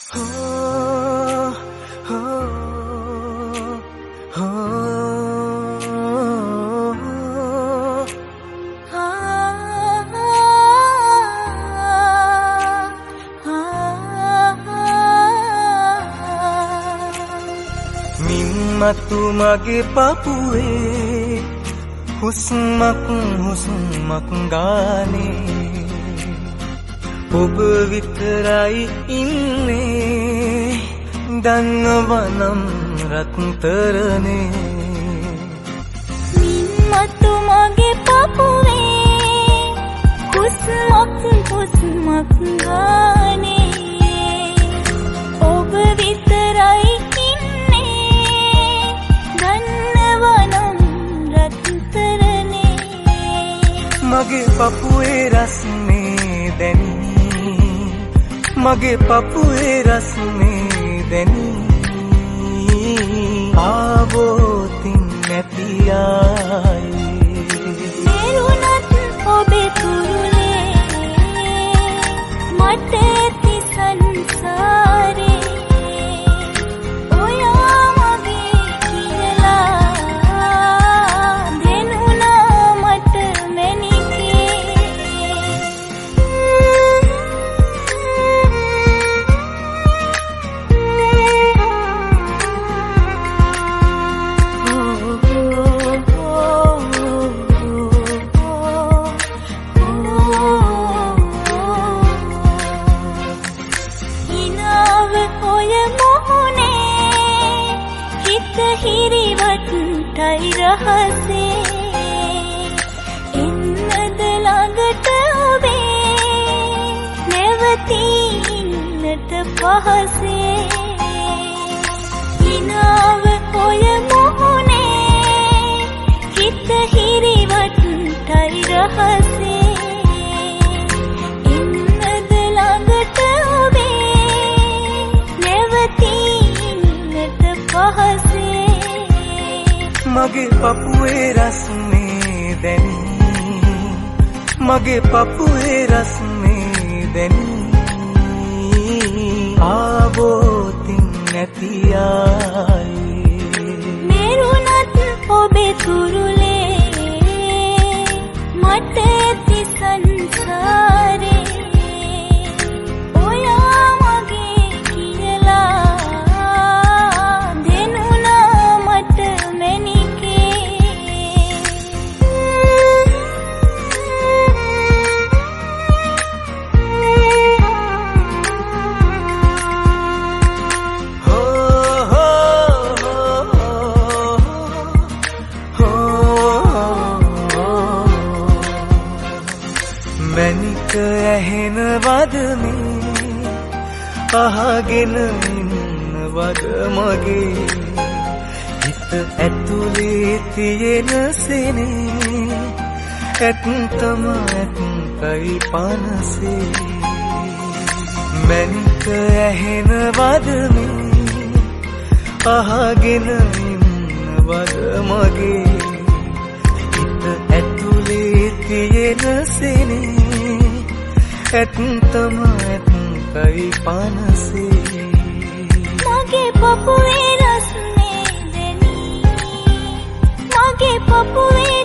මින්මතු මගේ පපුවේ හුස්මක් හුස්මක් ගානේ ඔබ විතරයි ඉන්නේ දන්නවනම් රත්තරනේ. මින්මතු මගේ පපුවේ හුස්මක් හුස්මක් ගානේ ඔබ විතරයි ඉන්නේ දන්නවනම් රත්තරනේ. මගේ පපුවේ රස්නේ දැනී මගේ පපුවේ රස්නේ දැනී ආවෝතින් නැති ආයේ මෙරුණත් ඔබේ තුරුලේ මට ඇති සංසාරේ ඔයා මගේ කියලා දෙනුනා මට මැණිකේ. හිනාව ඔය මොහොනේ හිත හිරිවට්ටයි රහසේ එන්නද ළඟට ඔබේ නැවතී ඉන්නට පහසේ. හිනාව ඔය මොහොනේ හිත හිරිවට්ටයි රහසේ එන්නද ළඟට ඔබේ නැවතී ඉන්නට පහසේ. මගේ පපුවේ රස්නේ දැනී මගේ පපුවේ රස්නේ දැනී ආවෝතින් නැති ආයේ මෙරුණත් ඔබේ තුරුලේ මට ඇති සංසාරේ ඔයා මගේ කියලා දෙනුනා මට මැණිකේ. හෝ හෝ හෝ මැණික ඇහෙනවද මේ අහගෙන ඉන්නවද මගේ හිත ඇතුලේ තියෙන සෙනේ ඇත්තම ඇත්තයි පනසේ. මැණික ඇහෙනවද මේ අහගෙන ඉන්නවද මගේ හිත ඇතුලේ තියෙන සෙනේ ඇත්තම ඇත්තයි පනසේ. මගේ පපුවේ රස්නේ දැනී මගේ පපුවේ